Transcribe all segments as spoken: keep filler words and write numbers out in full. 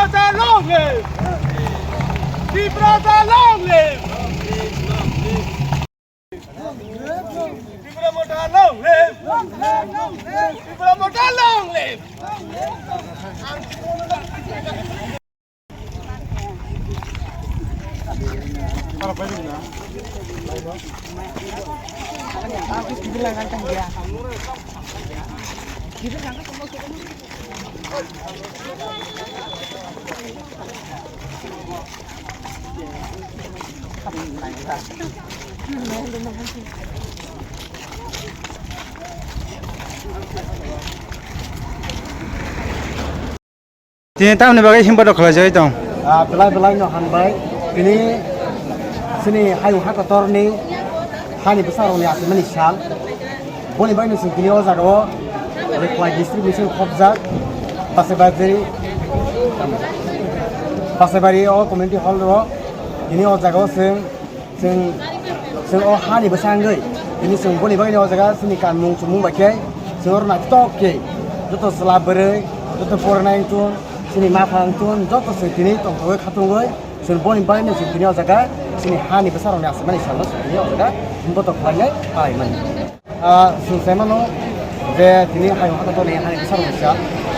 Long live! Tiprasa long live! Tipra Motha long live! Tipra Motha long live! Tini tamni bagwi himba rok khlai jagwi tong. Ah, belai belai no hambai. Tini sini hayung ha kotor ni hani bwsa rok ni asimani sal. Boni bagwi no sing tini o jaga o je kwlai district ni sing khopjak. Pasai bari, Pasai bari o community hall ro tini o jaga o sing Chwng, chwng o hani bwsangwi tini chwng boni bagwi o jaga chini kanmung chumung bai khe chwng oro naithok khe joto chwla bwrwi, joto poranai wngtun, chini mapha wngtun, joto chwng tini tongthogwi khatungwi chwng boni bagwi chwng tini o jaga chini hani bwsarokni asimani salo chwng tini o jaga botok khlainai palaimani. Ah, chwng sai mano je tini hayung hata toni hani bwsarok kisa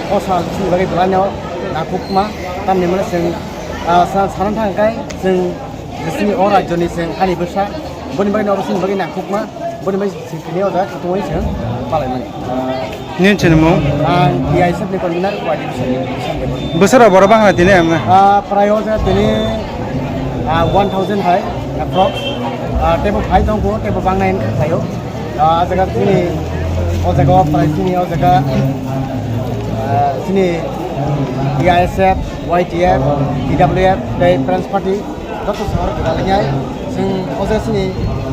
o sal chini bagwi belai no nangkukma tamni hwnmano chwng, ah, sa-, sana thang khe chwng je chini o rajyoni chwng hani bwsa boni bagwi no oro chini bagwi nangkukma boni bagwi chwng tini o jaga khatungwi chwng palaimani. Nini chini mung? Ang T I S F ni convener, coordination ni. Bwsarok borok bangla tini ang. Ah, prai o jaga tini, ah, one thousand hai approx. Ah, tebo phai tongkho, tebo bangnai wngkha khaio. Ah, o jaga chini, o jaga o prai chini, o jaga, ah, chini T I S F, Y T F, T W F, tei Friends Party, joto sahor gwdalnai, chwng o jaga chini,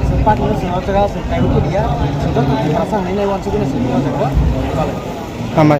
chwng party no chwng o jaga chwng kaiwi kiriya, chwng joto Tiprasa hinwi nai wansugwi no chwng o jaga o. Hambai.